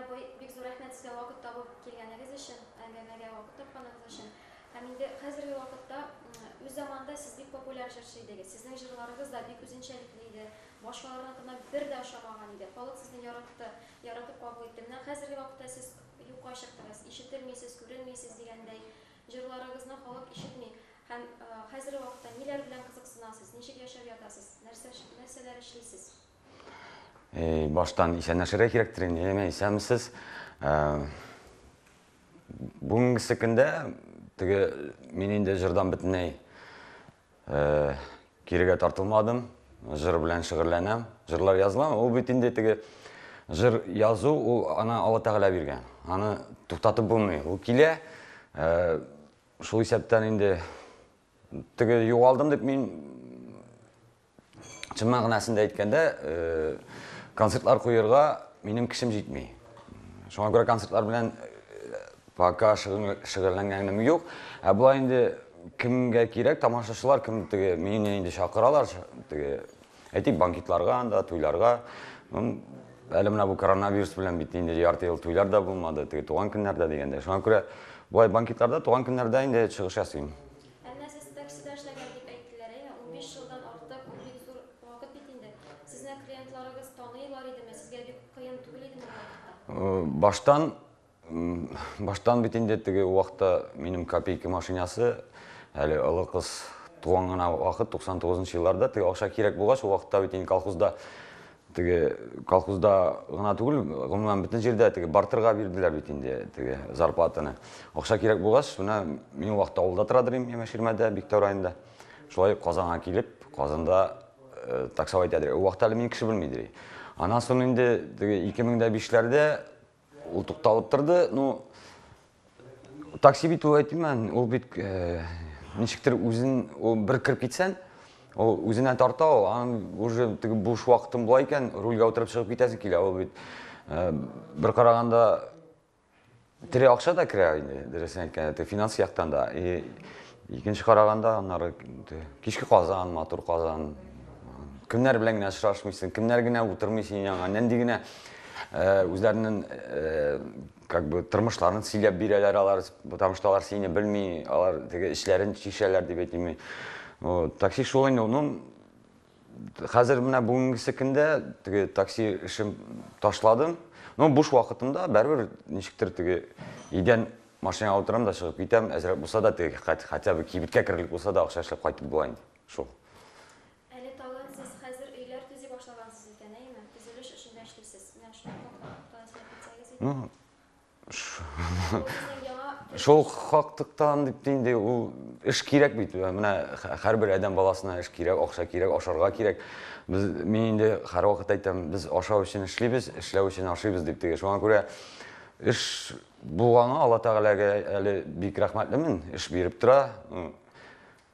абый, бик зур рәхмәт сезгә вакыт табып килгәнегез өчен, әңгәмәгә вакыт тапканыгыз өчен. Һәм инде хәзерге вакытта үз заманында сез бик популяр җырчы идегез. Сезнең җырларыгыз да бик үзенчәлекле иде. Башкаларныкына бер дә ошамаган иде. Халык сезне яратты, яратып кабул итте. Менә хәзерге вакытта сез юкка чыктыгыз, ишетелмисез, күренмисез дигәндәй. Җырларыгызны халык ишетми. Һәм хәзерге вакытта ниләр белән кызыксынасыз, ничек яшәп ятасыз, нәрсә, нәрсәләр эшлисез? Баштан исәнләшергә кирәктер инде, әйме, исәнмесез. Бүгенгесе көндә теге мин инде җырдан бөтенләй кирегә тартылмадым. Җыр белән шөгыльләнәм, җырлар языла. Ул бит инде теге җыр язу, ул аны Алла Тәгалә биргән. Аны туктатып булмый. Ул килә, шул исәптән инде теге югалдым дип мин чын мәгънәсендә әйткәндә, концертлар куерга минем кешем җитми. Шуңа күрә концертлар белән пока шөгыльләнгәнем юк. Ә болай инде кемгә кирәк, тамашачылар кем теге мине инде чакыралар, теге әйтик, банкетларга анда, туйларга. Әле менә бу коронавирус белән бит инде ярты ел туйлар да булмады, теге туган көннәрдә дигәндә. Шуңа күрә болай банкетларда, туган көннәрдә инде чыгыш ясыйм. Ә менә сез таксида эшләгән дип әйттеләр, әйе? 15 елдан артык, ул бик зур вакыт бит инде. Сезне клиентларыгыз таныйлар идеме? Сезгә бик кыен түгел идеме бу вакытта? Баштан, баштан бит инде теге вакытта минем копейка машинасы, әле олы кыз туган гына вакыт, 99 елларда теге акча кирәк булгач, ул вакытта бит инде колхозда теге колхозда гына түгел, гомумән бөтен җирдә теге бартерга бирделәр бит инде теге зарплатаны. Акча кирәк булгач, менә мин ул вакытта авылда тора идем, Ямаширмәдә, Биктау районында. Шулай Казанга килеп, Казанда э, таксовать итә. Ул вакытта әле мин кеше белми иде. Аннан соң инде теге 2005-ләрдә ул тукталып торды. Ну, Такси бит ул әйтим, ул бит э, ничектер үзен ул бер кереп китсән, ул үзенә тарта ул, аның уже теге буш вакытың була икән, рульгә утырып чыгып китәсе килә. Ул бит э, бер караганда тере акча да керә инде, дөресен әйткәндә, теге финанс яктан да. И икенче караганда аннары кичке Казан, матур Казан. Кемнәр белән генә очрашмыйсың, кемнәр генә утырмый синең янга, нинди генә э, үзләренең как бы тормышларын сөйләп бирәләр алар, потому что алар сине белми, алар теге эчләрен чишәләр дип әйтимме. Вот, такси шул инде, ну, хәзер менә бүгенгесе көндә теге такси эшен ташладым. Ну, буш вакытымда барыбер ничектер теге өйдән машинага утырам да чыгып китәм, әзрәк булса да теге хотя бы кибеткә керерлек булса да акча эшләп кайтып була инде. Шул. Әле тагын сез хәзер өйләр төзи башлагансыз икән, әйеме? Төзелеш эшендә эшлисез. Менә шул хакта сөйләп китсәгез иде. Ну, шул хактыктан дип инде ул эш кирәк бит. Менә һәрбер адәм баласына эш кирәк, акча кирәк, ашарга кирәк. Без мин инде һәрвакыт әйтәм, без ашау өчен эшлибез, эшләү өчен ашыйбыз дип теге. Шуңа күрә эш булганга Алла Тәгаләгә әле бик рәхмәтлемен, эш биреп тора.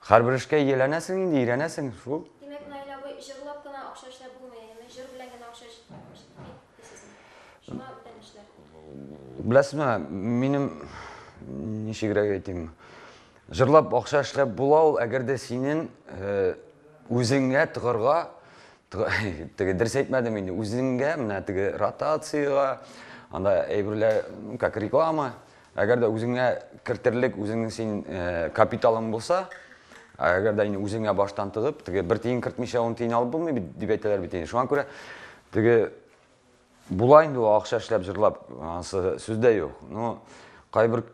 Һәрбер эшкә ияләнәсең инде, өйрәнәсең, шул. Димәк, Наил абый, җырлап кына акча эшләп булмый, әйеме? Җыр белән генә акча җитми, дисезме? Шуңа бүтән эшләр. Беләсезме, минем ничегрәк әйтим, җырлап акча эшләп була ул, әгәр дә синең үзеңә тыгырга, теге дөрес әйтмәдем инде, үзеңгә менә теге ротациягә, анда әйберләр, ну, как реклама, Әгәр дә үзеңә кертерлек үзеңнең син э, капиталың булса, әгәр дә инде үзеңә баштан тыгып, теге бер тиен кертмичә ун тиен алып булмый бит дип әйтәләр бит инде. Шуңа күрә теге була инде ул акча эшләп җырлап, анысы сүз дә юк. Но кайбер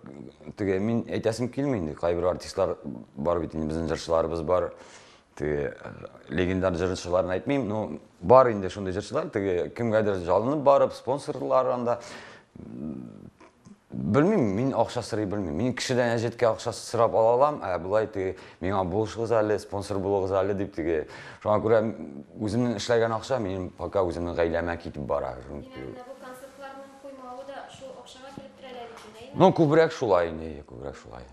теге мин әйтәсем килми инде, кайбер артистлар бар бит инде, безнең җырчыларыбыз бар. Теге легендар җырчыларны әйтмим, но бар инде шундый җырчылар, теге кемгәдер жалынып барып, спонсорлар анда. Белмим, мин акча сорый белмим. Мин кешедән әҗәткә акча сорап ала алам, ә болай теге миңа булышыгыз әле, спонсор булыгыз әле дип теге. Шуңа күрә үземнең эшләгән акча минем пока үземнең гаиләмә китеп бара. Димәк, менә бу концертларның куймавы да шул акчага килеп терәлә бит инде, әйеме? Ну, күбрәк шулай инде, күбрәк шулай.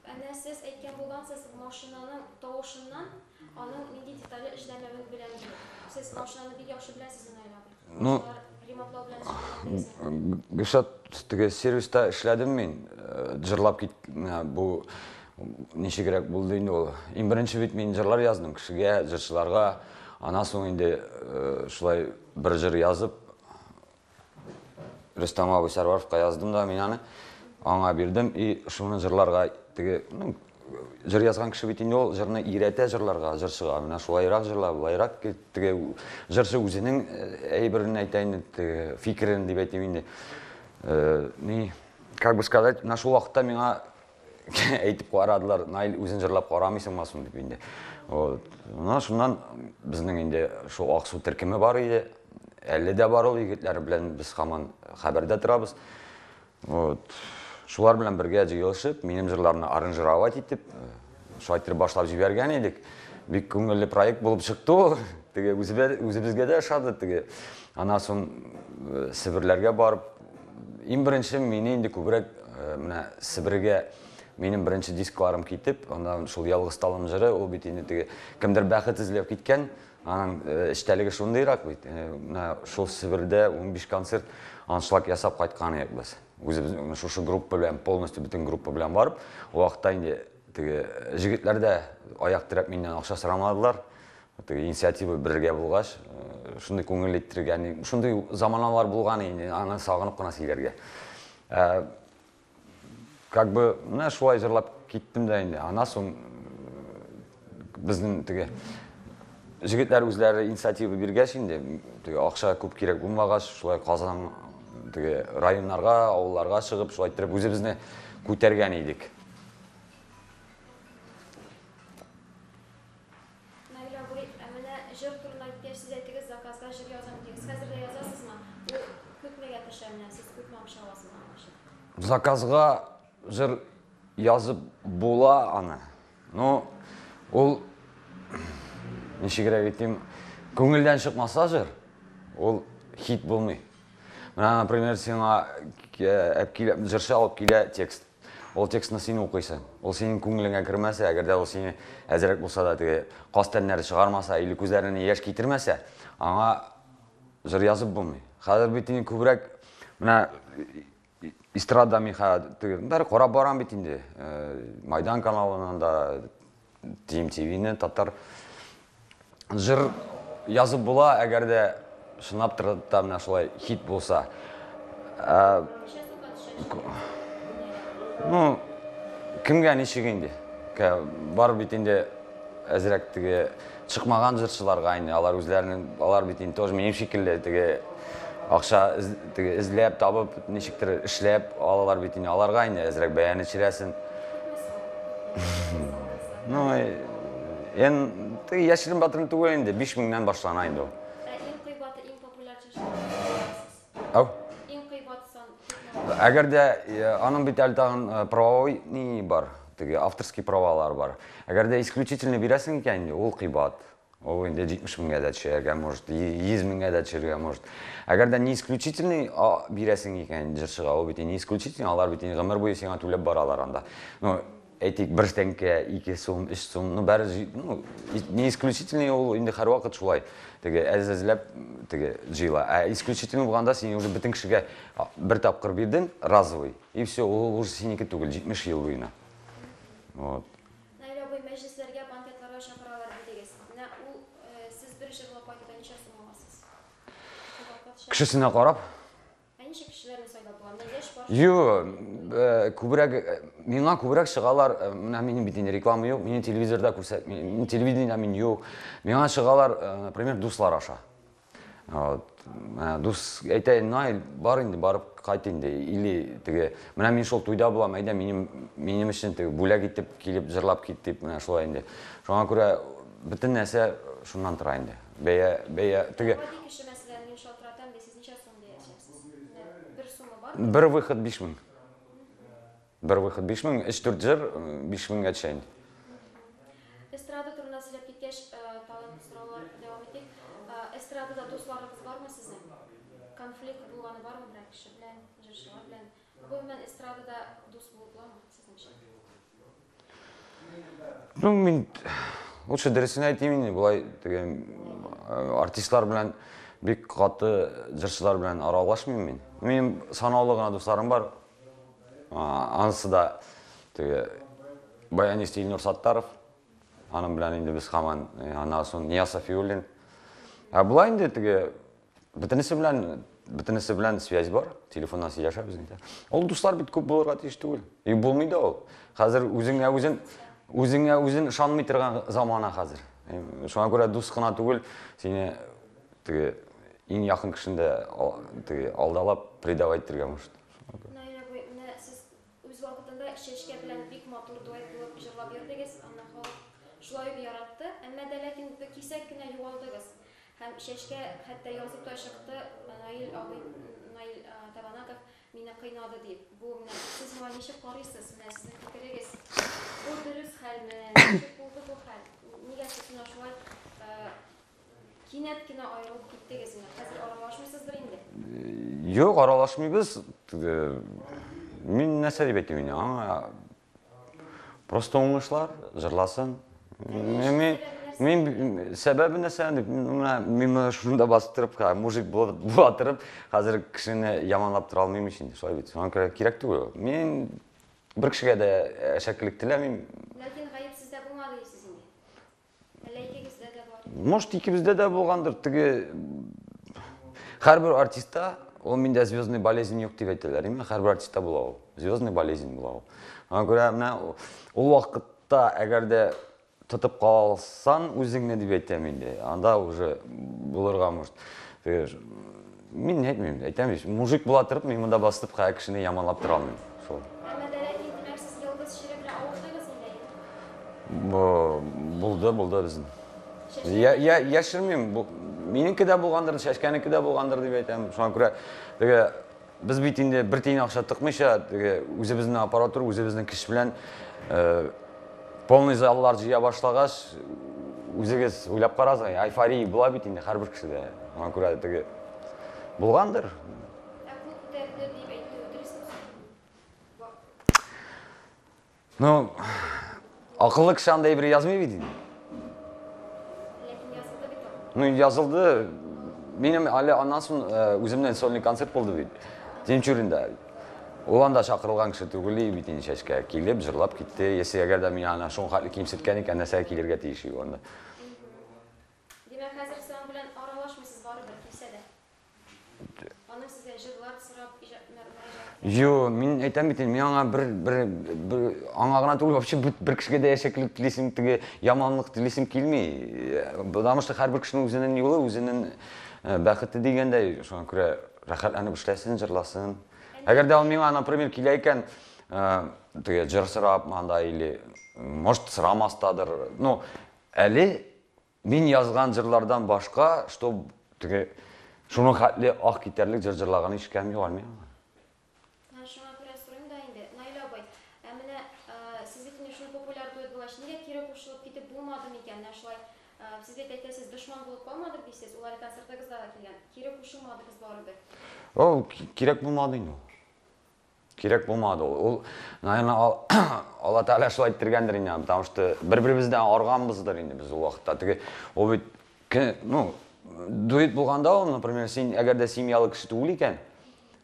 Әнә сез әйткән булгансыз, машинаның тавышыннан аның нинди детале эшләмәвен беләм дип. Сез машинаны бик яхшы беләсез, Наил абый. Ну, ремонтлау белән шөгыльләндегезме? Гөлшат, теге сервиста эшләдем мин. Җырлап кит, менә бу ничегрәк булды инде ул. Иң беренче бит мин җырлар яздым кешегә, җырчыларга. Аннан соң инде шулай бер җыр язып, Рөстәм абый Сәрваровка яздым да мин аны аңа бирдем и шуны җырларга теге, ну, җыр язган кеше бит инде ул җырны өйрәтә җырларга җырчыга. Менә шулайрак җырла, болайрак теге җырчы үзенең әйберен әйтә инде, теге фикерен дип әйтим инде. Ни, как бы сказать, менә шул вакытта миңа әйтеп карадылар, Наил, үзен җырлап карамыйсыңмы соң дип инде. Вот. Менә шуннан безнең инде шул Аксу төркеме бар иде. Әле дә бар ул егетләр белән без һаман хәбәрдә торабыз. Вот. Шулар белән бергә җыелышып, минем җырларны аранжировать итеп, шулай итеп башлап җибәргән идек. Бик күңелле проект булып чыкты ул. Теге үзебезгә дә ошады теге. Аннан соң Себерләргә барып, иң беренче мине инде күбрәк менә Себергә минем беренче дискларым китеп, аннан шул Ялгыз талым җыры, ул бит инде теге кемдер бәхет эзләп киткән, аның эчтәлеге шундыйрак бит. Менә шул Себердә 15 концерт аншлаг ясап кайткан идек без. Үзебез шушы группа белән, полностью бөтен группа белән барып, ул вакытта инде теге җегетләр дә аяк терәп миннән акча сорамадылар. Теге инициатива бергә булгач, шундый күңел иттергән, шундый заманалар булган инде, аны сагынып кына сөйләргә. Как бы менә шулай җырлап киттем дә инде. Аннан соң безнең теге җегетләр үзләре инициатива биргәч инде, теге акча күп кирәк булмагач, шулай Казан теге районнарга, авылларга чыгып, шулай иттереп үзебезне күтәргән идек. Наил абый, ә менә җыр турында әйткәч, сез әйттегез, заказга җыр язам дигез. Хәзер дә язасызмы? Ул күпмегә төшә менә, сез күпме акча аласыз аның өчен? Заказга җыр язып була аны. Ну, ул ничегрәк әйтим, күңелдән чыкмаса җыр, ул хит булмый. Менә, например, сиңа әп килә, җырчы алып килә текст. Ул текстны син укыйсың. Ул синең күңелеңә кермәсә, әгәр дә ул сине әзрәк булса да теге каз тәннәре чыгармаса или күзләренә яшь китермәсә, аңа җыр язып булмый. Хәзер бит инде күбрәк менә эстрада мин хәзер теге бер карап барам бит инде. Майдан каналыннан да, TMTV-не татар җыр язып була, әгәр дә чынлап торып та менә шулай хит булса. Ну, кемгә ничек инде. Бар бит инде әзрәк теге чыкмаган җырчыларга инде, алар үзләренең, алар бит инде тоже минем шикелле теге акча теге эзләп, табып, ничектер эшләп алалар бит инде, аларга инде әзрәк бәяне төшерәсең. Ну, эн теге яшерен батырын түгел инде, 5000-нән башлана инде ул. Ә иң кыйбаты, иң популяр җырчылар? Ау. Иң кыйбат сан. Әгәр дә аның бит әле тагын правовой ни бар, теге авторский правалар бар. Әгәр дә исключительно бирәсең икән инде, ул кыйбат. Ул инде 70 меңгә дә төшәргә может, 100 меңгә дә төшәргә может. Әгәр дә не исключительный бирәсең икән җырчыга, ул бит не исключительный, алар бит гомер буе сиңа түләп баралар анда. Ну, әйтик, бер тәңкә, 2 сум, 3 сум, ну, бәре, ну, не исключительный ул инде һәрвакыт шулай. Теге әз-әзләп теге җыела. Ә исключительный булганда син уже бөтен кешегә бер тапкыр бирдең, разовый, и все, ул уже синеке түгел, 70 ел буена. Вот. Наил абый, мәҗлесләргә, банкетларга чакыралар дидегез. Менә ул сез бер җырлап кайтуда ничә сум аласыз? Кешесенә карап. Ә ничек кешеләрне сайлап була? Менә яшь бар. Юк, күбрәк миңа күбрәк чыгалар, менә минем бит инде реклама юк, мине телевизорда күрсәтми, телевидениедә мин юк. Миңа чыгалар, например, дуслар аша. Вот. Дус әйтә, Наил, бар инде, барып кайт инде. Или теге, менә мин шул туйда булам, әйдә минем өчен теге бүләк итеп килеп җырлап кит дип, менә шулай инде. Шуңа күрә бөтен нәрсә шуннан тора инде. Бәя, бәя, теге. Гади кеше, мәсәлән, мин шалтыратам, ди, сез ничә сум диячәксез? Менә бер сумы бар? Бер выход 5000. Бер выход 5000, 3-4 җыр 5000-гә төшә инде. Эстрада турында сөйләп киткәч, тагын сораулар дәвам итик. Эстрадада дусларыгыз бармы сезнең? Конфликт булганы бармы берәр кеше белән, җырчылар белән? Гомумән, эстрадада дус булып буламы, сезнеңчә? Ну, мин лучше дөресен әйтим инде, болай теге артистлар белән бик каты җырчылар белән аралашмыйм мин. Минем санаулы гына дусларым бар. Анысы да теге баянист Илнур Саттаров. Аның белән инде без һаман, аннан соң Нияз Сафиуллин. Ә болай инде теге бөтенесе белән бөтенесе белән связь бар, телефоннан сөйләшәбез инде. Ул дуслар бит күп булырга тиеш түгел. И булмый да ул. Хәзер үзеңә үзен үзеңә үзен ышанмый торган замана хәзер. Шуңа күрә дус кына түгел, сине теге иң якын кешең дә теге алдалап предавать итәргә может. Наил абый, менә сез үз вакытында Чәчкә белән бик матур дуэт булып җырлап йөрдегез, аны халык шулай ук яратты. Әмма дә ләкин бер кисәк кенә югалдыгыз. Һәм Чәчкә хәтта язып та чыкты, Наил абый, Наил Табанаков мине кыйнады дип. Бу менә сез моңа ничек карыйсыз? Менә сезнең фикерегез. Бу дөрес хәлме? Ничек булды бу хәл? Нигә сез менә шулай кинәт кенә аерылып киттегез менә? Хәзер аралашмыйсыздыр инде? Юк, аралашмыйбыз. Мин нәрсә дип әйтим инде? Аңа просто уңышлар, җырласын. Мин мин сәбәбе нәрсә дип, менә мин моны шунда басып торып, мужик була торып, хәзер кешене яманлап тора алмыйм ич инде, шулай бит. Шуңа күрә кирәк түгел. Мин бер кешегә дә әшәкелек теләмим. Ләкин гаеп сездә булмады дисез инде. Әллә икегездә дә бар? Может, икебездә дә булгандыр. Теге һәрбер артистта, ул миндә звездный болезнь юк дип әйтәләр, әйме? Һәрбер артистта була ул. Звездный болезнь була ул. Аңа күрә менә ул вакытта әгәр дә тотып калсан үзеңне дип әйтәм инде, анда уже булырга может. Теге мин әйтмим, әйтәм бит, мужик була торып, мин монда басып һәр кешене яманлап тора алмыйм. Шул. Әмма дә ләкин, димәк, сез йолдыз чире белән авырдыгыз инде, әйеме? Булды, булды безнең. Я, я, яшермим, бу, минеке дә булгандыр, Чәчкәнеке дә булгандыр дип әйтәм. Шуңа күрә теге без бит инде бер тиен акча тыкмыйча, теге үзебезнең аппаратура, үзебезнең көч белән полный заллар җыя башлагач, үзегез уйлап карагыз, эйфория була бит инде һәрбер кешедә. Шуңа күрә теге булгандыр. Ә кул күтәрде дип әйтү дөресме соң? Ну, акыллы кеше андай бер язмый бит инде. Ләкин язылды бит ул. Ну, язылды. Минем әле аннан соң үземнең сольный концерт булды бит. Тинчуринда. Ул анда чакырылган кеше түгел бит инде Чәчкә. Килеп, җырлап китте. Если әгәр дә мин аны шуның хәтле кимсеткән икән, нәрсәгә килергә тиеш иде анда? Димәк, хәзер сез аның белән аралашмыйсыз барыбер, килсә дә. Аның сезгә җырлар сорап мөрәҗәгать Юк, мин әйтәм бит инде, мин аңа бер, бер, бер, аңа гына түгел, вообще бер, бер кешегә дә әшәкелек телисем, теге яманлык телисем килми. Потому что һәрбер кешенең үзенең юлы, үзенең бәхете дигәндәй, шуңа күрә рәхәтләнеп эшләсен, җырласын. Әгәр дә ул миңа, например, килә икән, теге җыр сорап анда или, может, сорамастадыр. Ну, әле мин язган җырлардан башка, что теге шуның хәтле ах китәрлек җыр җырлаган ишеткәнем юк әле миңа. Менә шуңа күрә сорыйм да инде, Наил абый, ә менә сез бит инде шундый популяр дуэт булгач, нигә кире кушылып китеп булмады микән? Менә шулай, сез бит әйтәсез, дошман булып калмадык дисез, ул әле концертыгызда да килгән. Кире кушылмадыгыз барыбер. Ул кирәк булмады инде ул. Кирәк булмады ул. Ул, наверное, Алла Тәгалә шулай иттергәндер инде, потому что бер-беребездән арганбыздыр инде без ул вакытта. Теге ул бит, ну, дуэт булганда ул, например, син әгәр дә семьялы кеше түгел икән,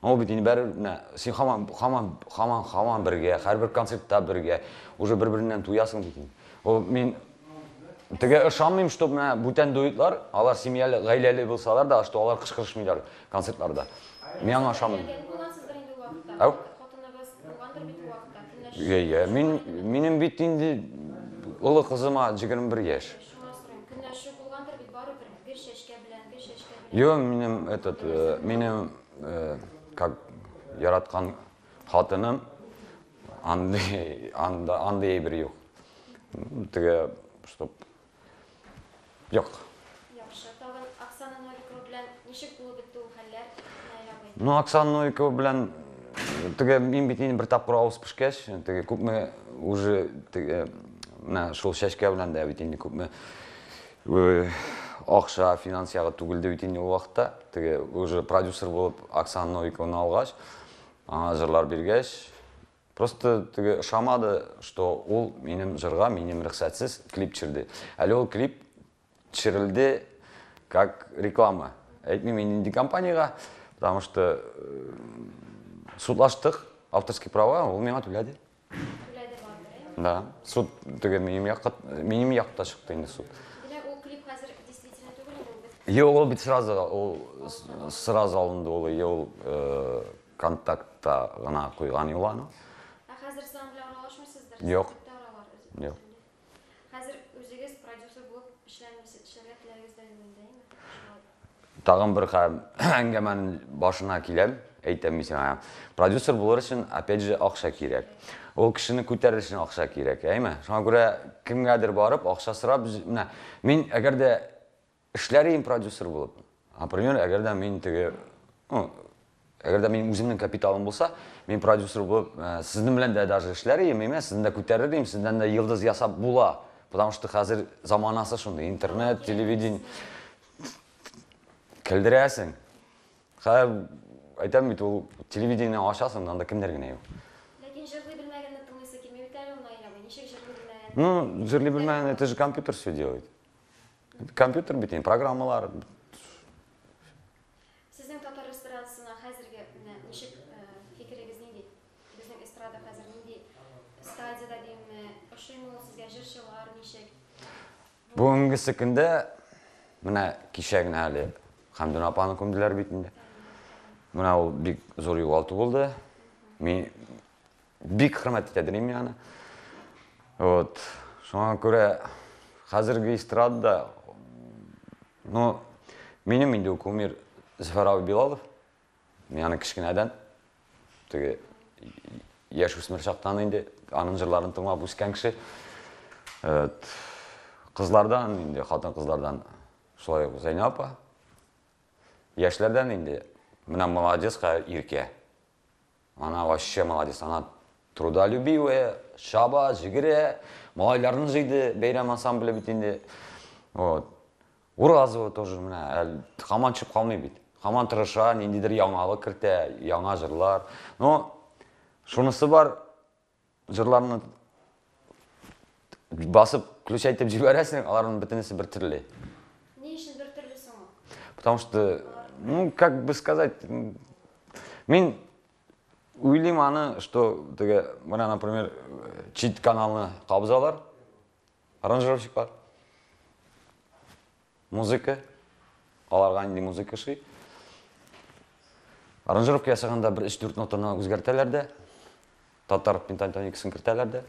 ул бит инде бәрібер менә син һаман, һаман, һаман, һаман бергә, һәрбер концертта бергә, уже бер-береннән туясың бит инде. Ул мин теге ышанмыйм, что менә бүтән дуэтлар, алар семьялы, гаиләле булсалар да, что алар кычкырышмыйлар концертларда. Мин аңа ышанмыйм. Булгансыздыр инде ул вакытта. Ау? Хатыныгыз булгандыр бит ул вакытта. Көнләшеп. Йә, йә, мин, минем бит инде олы кызыма 21 яшь. Шуңа сорыйм. Көнләшү булгандыр бит барыбер. Гел Чәчкә белән, гел Чәчкә белән. Юк, минем этот, минем как яраткан хатыным андый, анда, андый әйбер юк. Теге, чтоб юк. Яхшы. Тагын Оксана Новикова белән ничек булып бетте ул хәлләр, Наил абый? Ну, Оксана Новикова белән теге мин бит инде бер тапкыр авыз пешкәч, теге күпме уже теге менә шул Чәчкә белән дә бит инде күпме акча, финанс ягы түгелде бит инде ул вакытта. Теге уже продюсер булып Оксана Новикованы алгач, аңа җырлар биргәч, просто теге ошамады, что ул минем җырга, минем рөхсәтсез клип төшерде. Әле ул клип төшерелде как реклама. Әйтмим мин нинди компаниягә, потому что судлаштык, авторский права ул миңа түләде. Түләде барыбер, әйеме? Да, суд теге минем якка, минем якта чыкты инде суд. Димәк, ул клип хәзер действительно түгел инде, ул бетте. Юк, ул бит сразу, ул сразу алынды ул, ул контактта гына куйган юл аны. Ә хәзер сез аның белән аралашмыйсыздыр? Юк. Юк. Хәзер үзегез продюсер булып эшләмисез, эшләргә теләгегез дә юк инде, әйме? Шулай. Тагын бер әңгәмәнең башына киләм, әйтәм мин сиңа. Продюсер булыр өчен, опять же, акча кирәк. Ул кешене күтәрер өчен акча кирәк, әйме? Шуңа күрә кемгәдер барып, акча сорап, менә мин әгәр дә эшләр идем продюсер булып, например, әгәр дә мин теге, ну, әгәр дә минем үземнең капиталым булса, мин продюсер булып, сезнең белән дә даже эшләр идем, әйме? Сезне дә күтәрер идем, сездән дә йолдыз ясап була. Потому что хәзер заманасы шундый, интернет, телевидение. Көлдерәсең. Хәзер әйтәм бит, ул телевидение ачасың, анда кемнәр генә юк. Ләкин җырлый белмәгәнне тыңлыйсы килми бит әле ул, Наил абый. Ничек җырлый белмәгән? Ну, җырлый белмәгән, это же компьютер все делает. Компьютер бит инде, программалар. Сезнең татар эстрадасына хәзерге менә ничек фикерегез нинди? Безнең эстрада хәзер нинди стадиядә димме? Ошыймы ул сезгә, җырчылар ничек? Бүгенгесе көндә менә кичә генә әле Хәмдүнә апаны күмделәр бит инде. Менә ул бик зур югалту булды. Мин бик хөрмәт итә дим аны. Вот. Шуңа күрә хәзерге эстрадада, ну, минем инде кумир Зөфәр абый Билалов. Мин аны кечкенәдән теге яшүсмер чактан инде аның җырларын тыңлап үскән кеше. Кызлардан инде, хатын-кызлардан шулай ук Зәйнә апа. Яшьләрдән инде менә молодец Иркә. Она вообще молодец, она трудолюбивая, чаба, җигерә, малайларны җыйды, бәйрәм ансамбле бит инде. Вот. Уразова тоже менә әле һаман төшеп калмый бит. Һаман тырыша, ниндидер яңалык кертә, яңа җырлар. Но шунысы бар, җырларны басып, ключ әйтеп җибәрәсең, аларның бөтенесе бер төрле. Ни өчен бер төрле соң ул? Потому что, ну, как бы сказать, мин уйлыйм аны, что теге, менә, например, чит каналны кабызалар, аранжировщиклар. Музыка, аларга нинди музыка ошый. Аранжировка ясаганда бер өч-дүрт нотаны үзгәртәләр дә, татар пентатоникасын кертәләр дә.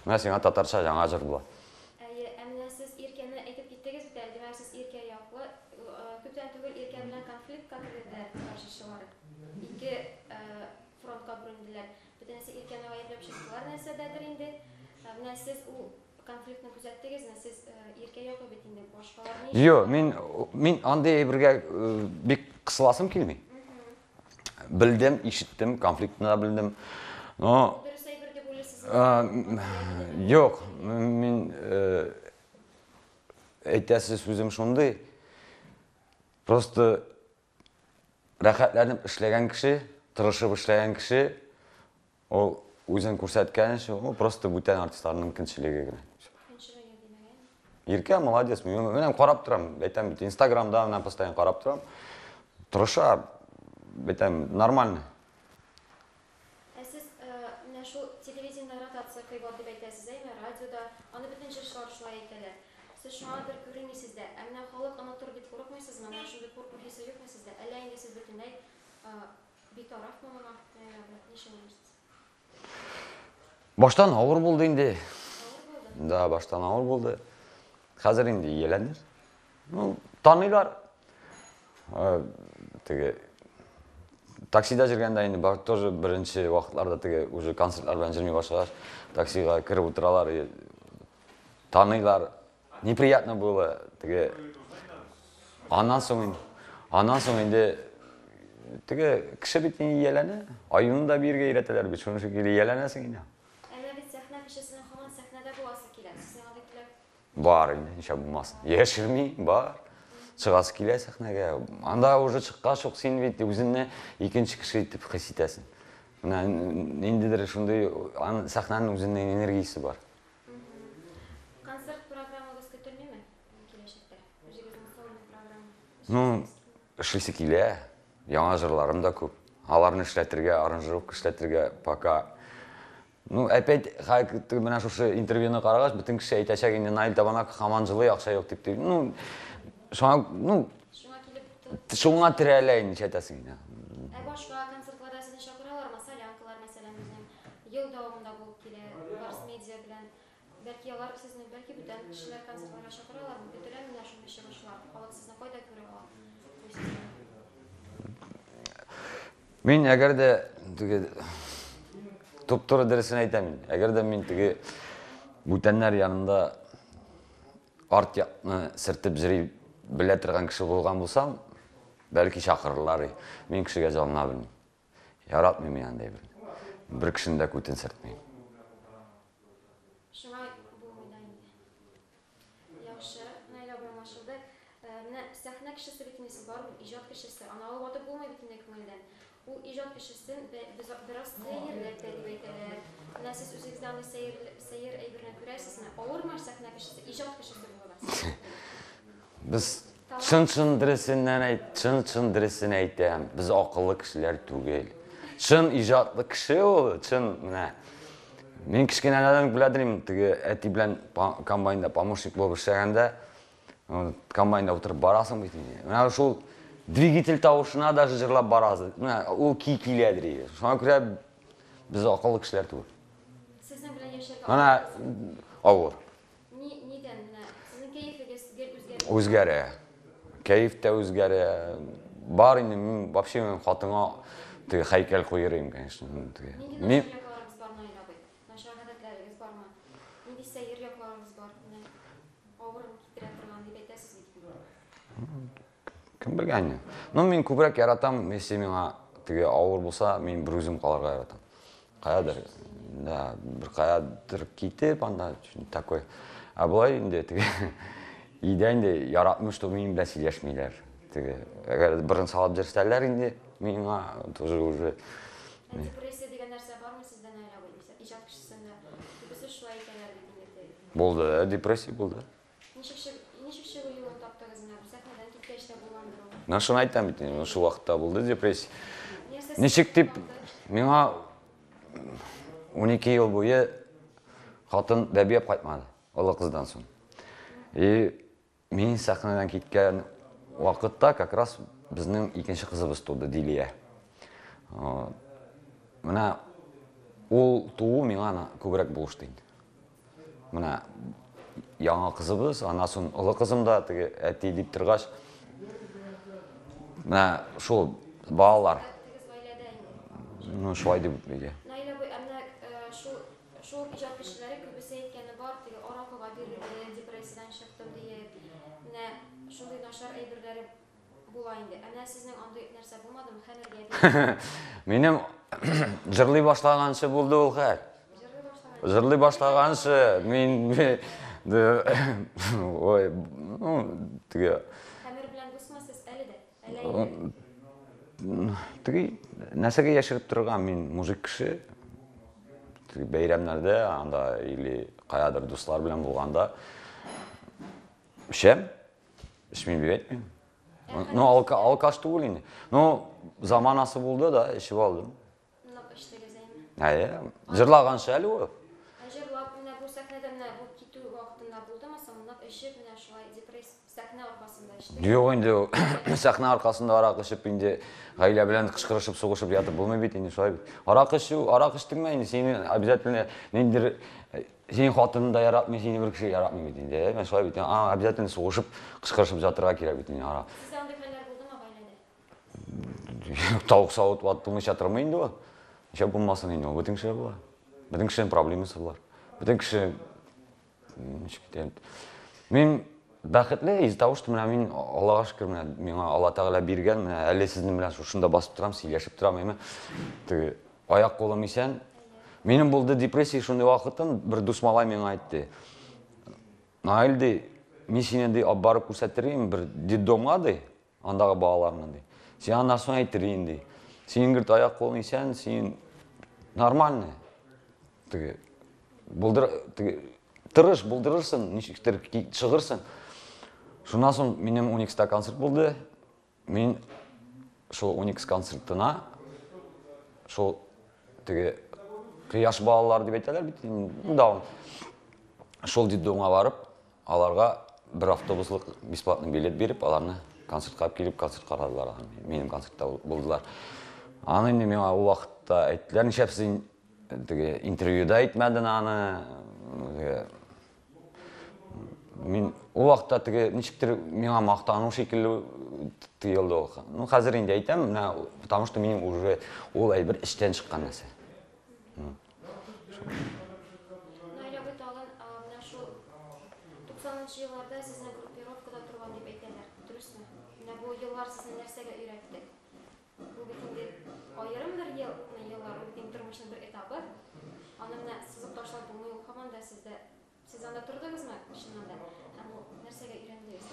Менә сиңа татарча яңа җыр була. Әйе, ә менә сез Иркәне әйтеп киттегез бит әле, димәк, сез Иркә яклы. Күптән түгел Иркә белән конфликтка керделәр татар җырчылары. Ике фронтка бүленделәр. Бөтенесе Иркәне гаепләп чыктылар нәрсәдәдер инде. Менә сез ул конфликтны күзәттегезме? Сез Иркә яклы бит инде, башкалар ни өчен? Юк, мин андый әйбергә бик кысыласым килми. Белдем, ишеттем, конфликтны да белдем. Но дөрес әйбер дип уйлыйсызмы? Юк, мин әйтәсе сүзем шундый. Просто рәхәтләнеп эшләгән кеше, тырышып эшләгән кеше, ул үзен күрсәткән өчен, ул просто бүтән артистларның көнчелеге генә. Көнчелеге димәк, әйме? Иркә молодец, мин менә карап торам, әйтәм бит, Инстаграмда менә постоянно карап торам. Тырыша, әйтәм, нормально. Ә сез менә шул телевидениедә ротация кыйбат дип әйтәсез, әйме, радиода, аны бөтен җырчылар шулай әйтәләр. Сез шуңадыр күренмисез дә. Ә менә халык онытыр дип курыкмыйсызмы? Менә шундый курку хисе юкмы сездә? Әллә инде сез бөтенләй битарафмы моңа? Ничек уйлыйсыз? Баштан авыр булды инде. Авыр булды? Да, баштан авыр булды. Хәзер инде ияләнер. Ну, таныйлар. Теге таксида йөргәндә инде бар, тоже беренче вакытларда теге уже концертлар белән йөрми башлагач, таксига кереп утыралар, и таныйлар. Неприятно было теге. Аннан соң инде, аннан соң инде теге кеше бит инде ияләнә. Аюны да биергә өйрәтәләр бит, шуның шикелле ияләнәсең инде. Әмма бит сәхнә кешесенең һаман сәхнәдә буласы килә. Сезнең андый теләк Бар инде, ничә булмасын. Яшерми, бар. Чыгасы килә сәхнәгә. Анда уже чыккач ук син бит үзеңне икенче кеше итеп хис итәсең. Менә ниндидер шундый сәхнәнең үзенең энергиясе бар. Концерт программагыз көтелмиме киләчәктә? Үзегезнең сольный программа. Ну, эшлисе килә. Яңа җырларым да күп. Аларны эшләтергә, аранжировка эшләтергә пока. Ну, опять, менә шушы интервьюны карагач, бөтен кеше әйтәчәк инде, Наил Табанаков һаман җылый, акча юк дип. Ну, Шуңа, ну, Шуңа килеп шуңа терәлә инде, ничә әйтәсең инде. Ә башка концертларда сезне чакыралармы? Солянкалар, мәсәлән, безнең ел дәвамында булып килә, Барс Медиа белән. Бәлки алар сезне, бәлки бүтән кешеләр концертларга чакыралармы? Көтелә менә шундый чыгышлар. Халык сезне кайда күрә ала? Мин әгәр дә теге туп-туры дөресен әйтәм инде. Әгәр дә мин теге бүтәннәр янында арт якны сертеп җыри белә торган кеше булган булсам, бәлки чакырырлар. Мин кешегә җанына белмим. Яратмыйм мин андый бер. Бер кешенең дә күтен сертмим. Шуңа булмый да инде. Яхшы, Наилә абый, аңлашылды. Менә сәхнә кешесе бит инде сез барыбер, иҗат кешесе. Аны алып атып булмый бит инде күңелдән. Ул иҗат кешесен бераз сәерлек тә дип әйтәләр. Менә сез үзегездә андый сәер, сәер әйберне күрәсезме? Авырмы сәхнә кешесе, иҗат кешесе булуга? Без чын-чын дөресеннән әйт, чын-чын дөресен әйтәм. Без акыллы кешеләр түгел. Чын иҗатлы кеше ул, чын менә. Мин кечкенәдән үк белә идем, теге әти белән комбайнда помощник булып эшләгәндә, комбайнда утырып барасың бит инде. Менә шул двигатель тавышына даже җырлап барасың. Менә ул ки киләдер инде. Шуңа күрә без акыллы кешеләр түгел. Сезнең белән яшәргә Менә авыр. Ни, нидән менә? Сезнең кәефегез гел үзгәрә. Үзгәрә. Кәеф тә үзгәрә. Бар инде, мин вообще мин хатынга теге һәйкәл куер идем, конечно. Теге. Нинди Мин начар якларыгыз бар, Наил абый? Начар гадәтләрегез бармы? Нинди сәер якларыгыз бар? Менә авыр китерә торган дип әйтәсез бит инде. Кем белгән инде. Ну, мин күбрәк яратам, если миңа теге авыр булса, мин бер үзем калырга яратам. Каядыр, да, бер каядыр китеп, анда такой. Ә болай инде теге өйдә инде яратмыйм, что минем белән сөйләшмиләр. Теге, әгәр борын салып йөрсәләр инде миңа тоже уже. Ә депрессия дигән нәрсә бармы сездә, Наил абый? Иҗат кешесендә күбесе шулай әйтәләр бит инде. Булды, депрессия булды. Ничек чыгу юлын таптыгыз менә бу сәхнәдән киткәч тә булгандыр ул? Менә шуны әйтәм бит инде, шул вакытта булды депрессия. Ничек дип, миңа 12 ел буе хатын бәби алып кайтмады, олы кыздан соң. И мин сәхнәдән киткән вакытта как раз безнең икенче кызыбыз туды, Дилия. Менә ул туу миңа күбрәк булышты инде. Менә яңа кызыбыз, аннан соң олы кызым да теге әти дип торгач, менә шул балалар. Ну, шулай дип әйтә. Наил абый, ә менә шул шул иҗат кешеләре күбесе әйткәне бар, теге аракыга бирелде, депрессиядән чыктым диеп. Менә шундый начар әйберләре була инде. Ә менә сезнең андый нәрсә булмадымы? Хәмергә бирелде. Минем җырлый башлаганчы булды ул хәл. Җырлый башлаганчы мин ой, ну, теге Хәмер белән дусмы сез әле дә? Әллә инде? Теге нәрсәгә яшереп торырга, мин мужик кеше. Теге бәйрәмнәрдә анда или каядыр дуслар белән булганда эчәм. Эчмим дип әйтмим. Ну, алкаш түгел инде. Ну, заманасы булды да, эчеп алдым. Нык эчтегез әйме? Әйе, җырлаганчы әле ул. Ә җырлап, менә бу сәхнәдә менә бу китү вакытында булдымы соң, нык эчеп, менә шулай депресс сәхнә аркасында эчтегез? Юк инде, сәхнә аркасында аракы эчеп инде гаилә белән кычкырышып, сугышып ятып булмый бит инде, шулай бит. Аракы эчү, аракы эчтеңме инде, сине обязательно ниндидер синең хатының да яратмый, сине бер кеше яратмый бит инде. Менә шулай бит. Аңа обязательно сугышып, кычкырышып ятырга кирәк бит инде. Сездә андый хәлләр булдымы гаиләдә? Тавык савыт ватылмыйча тормый инде ул. Ничә булмасын инде ул, бөтен кешедә була. Бөтен кешенең проблемасы бар. Бөтен кеше ничек әйтәм. Мин бәхетле из-за того, что менә мин Аллага шөкер, менә миңа Алла Тәгалә биргән, менә әле сезнең белән шушында басып торам, сөйләшеп торам, әйме. Теге аяк кулым исән. Минем булды депрессия шундый вакытым, бер дус малай миңа әйтте. Наил, ди, мин сине, ди, алып барып күрсәтер идем бер детдомга, ди, андагы балаларны, ди. Син аннан соң әйтер идең, ди. Синең, говорит, аяк кулың исән, син нормальный. Теге, булдыр, теге, тырыш, булдырырсың, ничектер чыгырсың. Шуннан соң минем Уникста концерт булды. Мин шул Уникс концертына шул теге кояш балалар дип әйтәләр бит, ну да, шул детдомга барып, аларга бер автобуслык бесплатный билет биреп, аларны концертка алып килеп, концерт карадылар. Минем концертта булдылар. Аны инде миңа ул вакытта әйттеләр, нишләп син теге интервьюда әйтмәдең аны? Теге, мин ул вакытта теге ничектер миңа мактану шикелле тоелды ул. Ну, хәзер инде әйтәм, менә, потому что минем уже ул әйбер эчтән чыккан нәрсә. Наилә абый, тагын менә шул 90 елларда сезне группировкада торган дип әйтәләр. Дөресме? Менә бу еллар сезне нәрсәгә өйрәтте? Бу бит инде аерым бер ел, еллар, ул бит инде тормышның бер этабы. Аны менә сызып ташлап булмый, ул һаман да сездә. Сез анда тордыгызмы чыннан да? Һәм ул нәрсәгә өйрәндегез?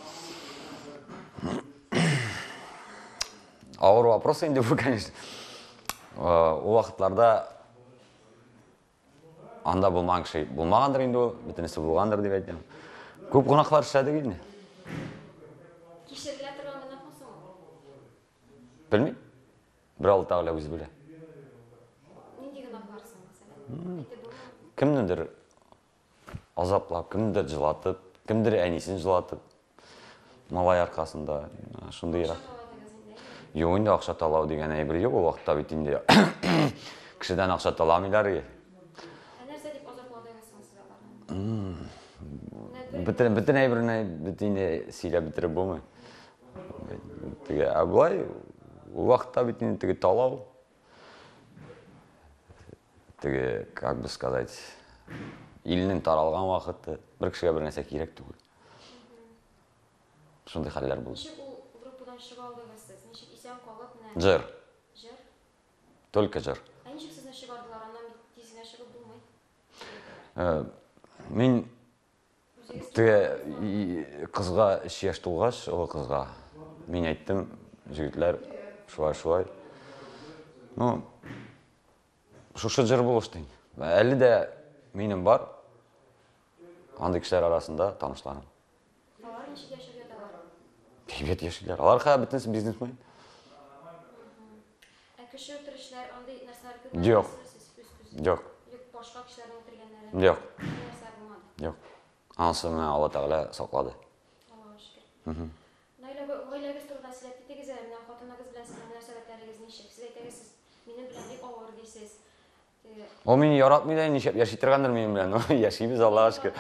Авыр вопрос инде бу, конечно. Ул вакытларда анда булмаган кеше булмагандыр инде ул, бөтенесе булгандыр дип әйтәм. Күп гөнаһлар эшләдек инде. Кичерелә торган гөнаһмы соң ул? Белмим. Бер Алла Тәгалә үзе белә. Нинди гөнаһлар соң, мәсәлән? Әйтеп булмый. Кемнедер азаплап, кемнедер җылатып, кемдер әнисен җылатып, малай аркасында шундыйрак. Юк инде, акча талау дигән әйбер юк ул вакытта бит инде. Кешедән акча таламыйлар. Ә нәрсә дип азапладыгыз соң сез аларны? Бөтен бөтен әйберне бит инде сөйләп бетереп булмый. Теге, ә болай ул вакытта бит инде теге талау, теге, как бы сказать, илнең таралган вакыты, бер кешегә бер нәрсә кирәк түгел. Шундый хәлләр булды. Ничек ул группадан чыга алдыгыз сез? Ничек исән калып, менә Җыр. Җыр? Только җыр. Ә ничек сезне чыгардылар? Аннан бит тиз генә чыгып булмый. Мин теге кызга 3 яшь тулгач, олы кызга, мин әйттем, җегетләр, шулай, шулай. Ну, шушы җыр булышты инде. Әле дә минем бар андый кешеләр арасында танышларым. Алар ничек яшәп яталар? Әйбәт яшиләр. Алар хәзер бөтенесе бизнесмен. Ә кеше үтерүчеләр, андый нәрсәләр күрмәдегез? Юк. Сез үз күз? Юк. Юк, башка кешеләрнең үтергәннәре? Юк. Андый нәрсәләр булмады? Юк. Анысы менә Алла Тәгалә саклады. Аллага шөкер. Наилә абый, гаиләгез турында сөйләп китегез әле. Менә хатыныгыз белән сезнең мөнәсәбәтләрегез ничек? Сез әйтәгез, сез минем белән бик авыр дисез. Ул мине яратмый да, нишләп яши торгандыр минем белән. Ну, яшибез, Аллага шөкер.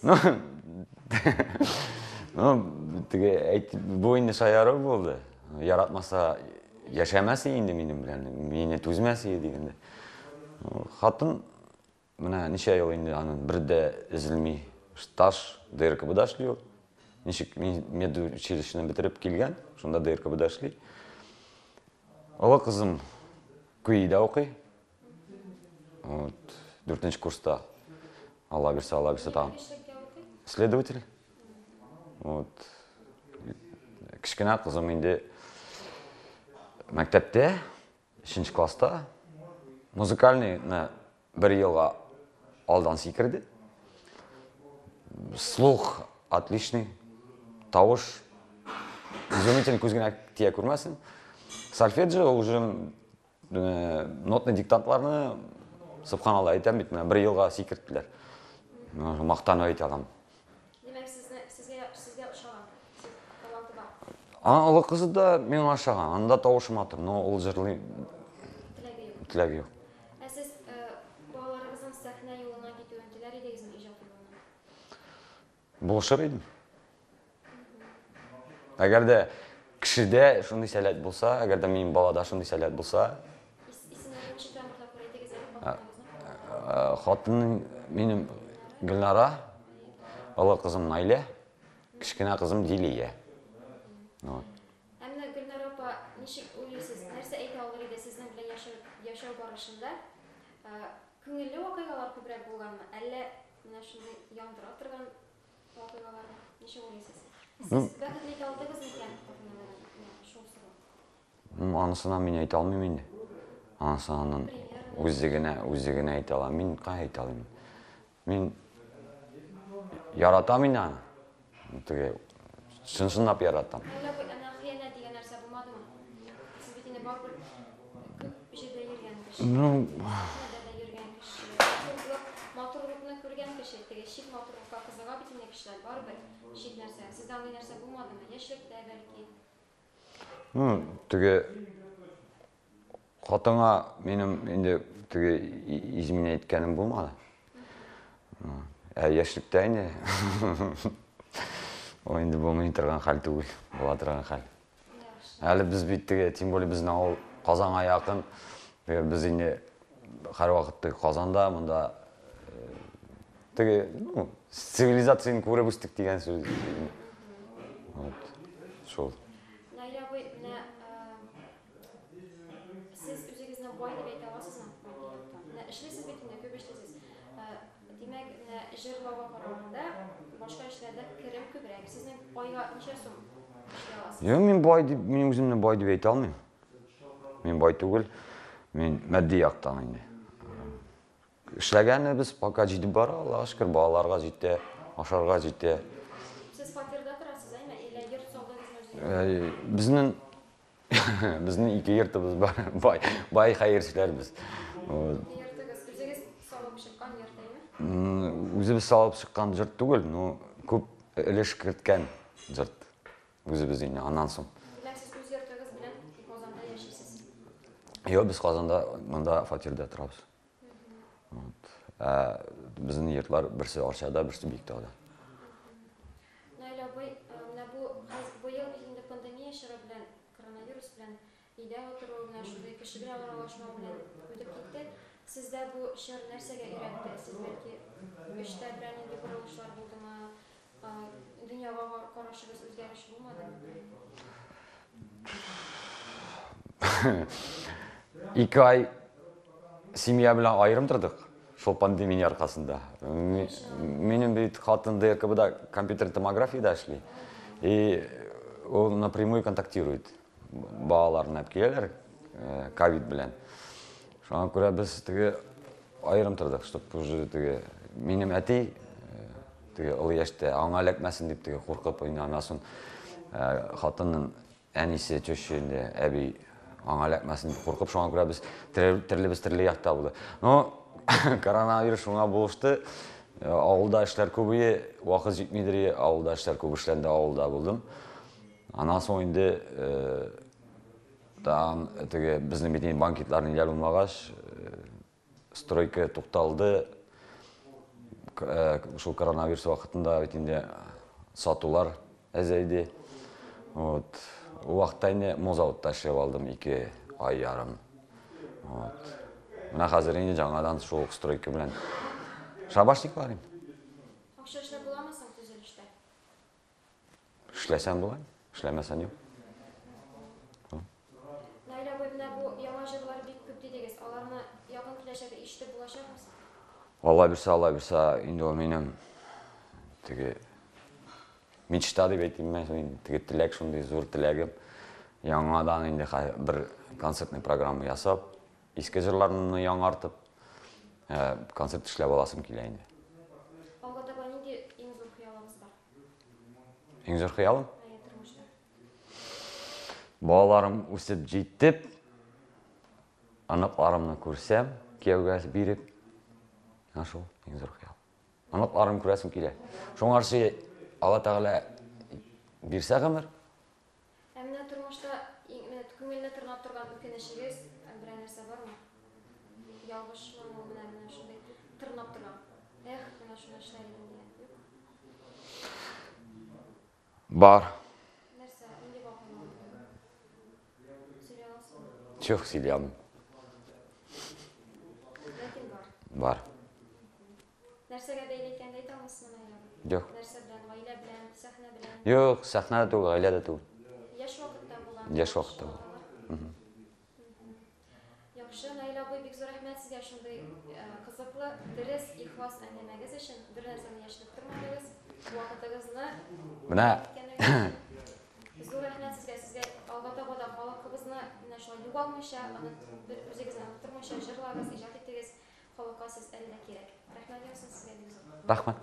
Ну, ну, теге әйт, бу инде шаяру булды. Яратмаса яшәмәс инде минем белән, мине түзмәс иде дигәндә. Хатын менә ничә ел инде аның бер дә өзелми. Стаж ДРКБда эшли ул. Ничек медучилищены бетереп килгән, шунда ДРКБда эшли. Олы кызым КУИда укый. Вот, 4 курста. Алла бирсә, Алла бирсә тагын. Следователь. Вот. Кечкенә кызым инде мәктәптә, 3 класста. Музыкальныйны бер елга алдан сикерде. Слух отличный, тавыш изумительный, күз генә тия күрмәсен. Сольфеджио уже нотный диктантларны, субханалла, әйтәм бит, менә бер елга сикерттеләр. Мактанып әйтә алам. Димәк, сезгә ошаган, сез таланты бар. Аның олы кызы да миңа ошаган, анда тавышы матур, но ул җырлый. Теләге юк. Теләге юк. Ә сез балаларыгызның сәхнә юлына китүен теләр идегезме, иҗат юлына? Булышыр идем. Әгәр дә кешедә шундый сәләт булса, әгәр дә минем балада шундый сәләт булса. Исемнәрен ничек тә мөртәп әйтегез әле хатыныгызның? Хатыным минем Гөлнара, олы кызым Наилә, кечкенә кызым Дилия. Вот. Ә менә Гөлнара апа, ничек уйлыйсыз, нәрсә әйтә алыр иде сезнең белән яшәү барышында? Күңелле вакыйгалар күбрәк булганмы, әллә менә шундый яндыра торган вакыйгалармы? Ничек уйлыйсыз? Сез бәхетле итә алдыгыз микән хатыныгызны? Шул сорау. Анысына мин әйтә алмыйм инде. Анысы аның үзе генә әйтә ала. Мин кая әйтә алыйм? Мин яратам инде аны. Теге чын-чынлап яратам. Әллә бу әнә хыянәт дигән нәрсә булмадымы? Сез бит инде барыбер күп җирдә йөргән кеше. Ну, Сәхнәдә дә йөргән кеше. Матурлыкны күргән кеше, теге чит матурлыкка кызыга бит инде кеше. кешеләр, барыбер чит нәрсә. Сездә андый нәрсә булмадымы? Яшьлектә бәлки? Ну, теге хатынга минем инде теге измена иткәнем булмады. Ә яшьлектә инде ул инде булмый торган хәл түгел, була торган хәл. Әле без бит теге, тем более безнең авыл Казанга якын. Без инде һәрвакыт теге Казанда, монда теге, ну, цивилизацияне күреп үстек дигән сүз. Вот. Шул. Наилә абый, менә сез үзегезне бай дип әйтә аласызмы? Менә эшлисез бит инде, күп эшлисез. Димәк, менә җырлауга караганда башка эшләрдә керем күбрәк. Сезнең айга ничә сум эшли аласыз? Юк, мин бай дип, мин үземне бай дип әйтә алмыйм. Мин бай түгел. Мин матди яктан инде. Эшләгәнебез пока җитеп бара, Аллага шөкер, балаларга җитә, ашарга җитә. Сез фатирда торасыз, әйме? Или йорт салдыгызмы үзегез? Безнең безнең ике йортыбыз бар. Бай, бай хәерчеләр без. Вот. Йортыгыз үзегез салып чыккан йорт, әйме? Үзебез салып чыккан йорт түгел, но күп өлеш керткән йорт. Үзебез инде аннан соң. Димәк, сез үз йортыгыз белән Казанда яшисез? Юк, без Казанда монда фатирда торабыз. Вот. Ә безнең йортлар берсе Арчада, берсе Биектауда. Наил абый, менә бу быел бит инде пандемия чоры белән, коронавирус белән өйдә утыру, менә шундый кеше белән аралашмау белән үтеп китте. Сездә бу чор нәрсәгә өйрәтте? Сез бәлки эштә берәр нинди борылышлар булдымы? Дөньяга карашыгыз үзгәреш булмадымы? 2 ай семья белән аерым тордык шул пандемия аркасында. Минем бит хатын ДРКБда компьютер томографиядә эшли. И ул напрямую контактирует. Балаларын алып киләләр ковид белән. Шуңа күрә без теге аерым тордык, чтоб уже теге минем әти теге олы яшьтә аңа эләкмәсен дип теге куркып, инде аннан соң хатынның әнисе, теща инде, әби аңа эләкмәсен дип куркып, шуңа күрә без төрлебез төрле якта булды. Но коронавирус шуңа булышты. Авылда эшләр күбее, вакыт җитмидер, авылда эшләр күп эшләнде, авылда булдым. Аннан соң инде тагын теге безнең бит инде банкетлар ниләр булмагач, стройка тукталды. Шул коронавирус вакытында бит инде сатулар әзәйде. Вот. Ул вакытта инде мозаводта эшләп алдым 2 ай ярым. Вот. Менә хәзер инде яңадан шул ук стройка белән шабашниклар инде. Акча эшләп буламы соң төзелештә? Эшләсәң була, эшләмәсәң юк. Наил абый, менә бу яңа җырлар бик күп дидегез. Аларны якын киләчәктә ишетеп булачакмы? Алла бирсә, Алла бирсә, инде ул минем теге мечта дип әйтимме, инде теге теләк, шундый зур теләгем. Яңадан инде бер концертный программа ясап, иске җырларны яңартып, концерт эшләп аласым килә инде. Алга таба нинди иң зур хыялыгыз бар? Иң зур хыялым? Әйе, тормышта. Балаларым үсеп җитеп, оныкларымны күрсәм, кияүгә биреп, менә шул иң зур хыял. Оныкларым күрәсем килә. Шуңарчы Алла Тәгалә бирсә гомер. Ә менә тормышта иң менә күңелне тырнап торган үкенечегез берәр нәрсә бармы? Ялгышмы ул, менә менә шундый тырнап торган. Эх, менә шуны эшләр идем дигән. Юк. Бар. Нәрсә, нинди вакыйга булды? Сөйли аласызмы? Юк, сөйли алмыйм. Ләкин бар. Бар. Нәрсәгә бәйле икәнен әйтә алмыйсызмы, Наилә абый? Юк. Нәрсә белән? Гаилә белән, сәхнә белән? Юк, сәхнә дә түгел, гаилә дә түгел. Яшь вакытта булган. Яшь вакытта булган. Яхшы, Наил абый, бик зур рәхмәт сезгә шундый кызыклы, дөрес, ихлас әңгәмәгез өчен. Бер нәрсәне яшереп тормадыгыз. Вакытыгызны Менә зур рәхмәт сезгә, сезгә алга таба да халыкыбызны менә шулай югалмыйча, бер үзегезне оныттырмыйча җырлагыз, иҗат итегез. Халыкка сез әле дә кирәк. Рәхмәт яусын сезгә бик зур. Рәхмәт.